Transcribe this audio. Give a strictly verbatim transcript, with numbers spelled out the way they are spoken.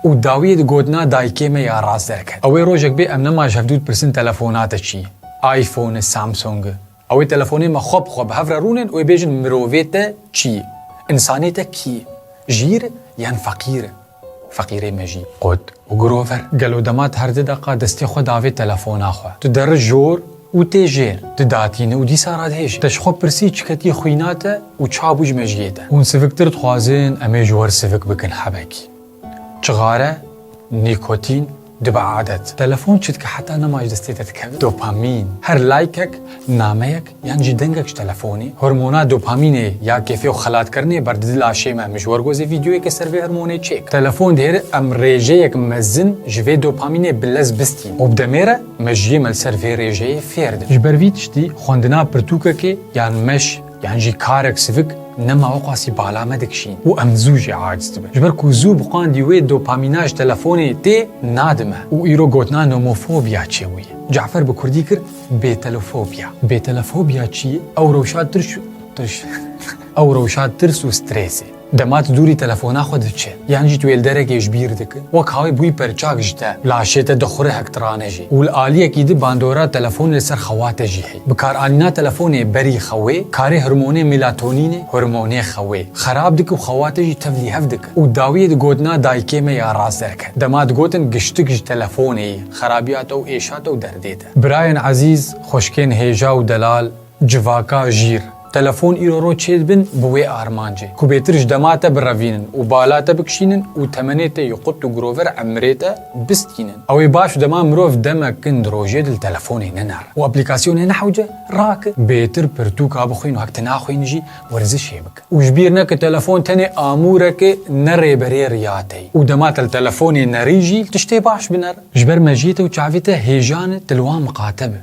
Û dawiyê di gotina dayikê me ya rast derket. Ew ê rojek bê em nema ji hevdû dipirsin telefona te çi ye? iPhone e, Samsung e. Ew ê telefonê me xwe bi xwe bi hev re rûnin û ê bêjin mirovê te çi ye? Însanê te kî ye? Jîr e yan feqîr e? Feqîrê me jî qut û girover. Gelo dema tu her du deqa destê xwe davê telefona xwe, tu deri jor û tê jêr, tu datîne û dîsa radihêjî. Te ji xwe pirsî çi ketî xwîna te û ça bû ji mejiyê te? Hûn siviktir dixwazin em ê ji we re sivik bikin hebekî. Çixare, nîkotîn, dibe adet. Telefon çi dike heta nema ji destê te dikeve? Dopamîn. Her laykek, nameyek, yan jî dengek ji telefonê, hormona dopamînê ya kêfê û xelatkirinê berdide laşê me. Min ji wergozê vîdeoyeke ser vê hormonê çêk. Telefon dihêre em rêjeyek mezin ji vê dopamînê bi lez bistîn û bi demê re mejiyê me li ser vê rêjeyê fêr dibe. Ji ber vî tiştî xwendina pirtûkekê yan meş yan jî karek sivik nema wexwasî bala me dikişîn û em zû jê aciz dibin. Ji ber ku zû bi qandî wê dopamîna ji telefonê tê nadime. Û îro gotina nomofobiya çêbûye. Cafer bi kurdî kir bêtelefobya. Bêtelefobya çi ye? Ew rewşa tirş û, tirş. Ew rewşa tirs û strêsê. Dema tu dûrî telefona xwe diçe, yan jî tu wê li derekê ji bîr dike, wek hawê bûyî perçak ji te, laşê te dixure hek tirane jî. Û li aliyekî di bandora telefonê li ser xewa te jî heye. Bikaranîna telefonê berî xewê, karê hormonê melatonînê, hormonê xewê, xerab dike û xewa te jî tevlî hev dike. Û dawiyê di gotina dayikê me ya rast derket. Dema digotin giştik ji telefonê ye, xerabiya te û êşa te û derdê te. Birayên ezîz, xweşkên hêja û delal, civaka jîr. Telefon îro roj çêdibin bi wê armancê, ku bêtir ji dema te birevînin û bala te bikişînin û temenê te yê qut û girover emirê te bistînin. Ew ê baş dema mirov demek kin di rojê de li telefonê nener û aplîkasyonê nehewce rake. Bêtir pirtûka bixwîn û hek tu naxwînî jî werzişê bike. Û ji bîr neke telefon tenê amûreke ne rêberê riya te ye. Û dema te li telefonê nerî jî li tiştê baş binere. Ji ber mejiyê te û çavê te hêja ne tu li wan miqate be.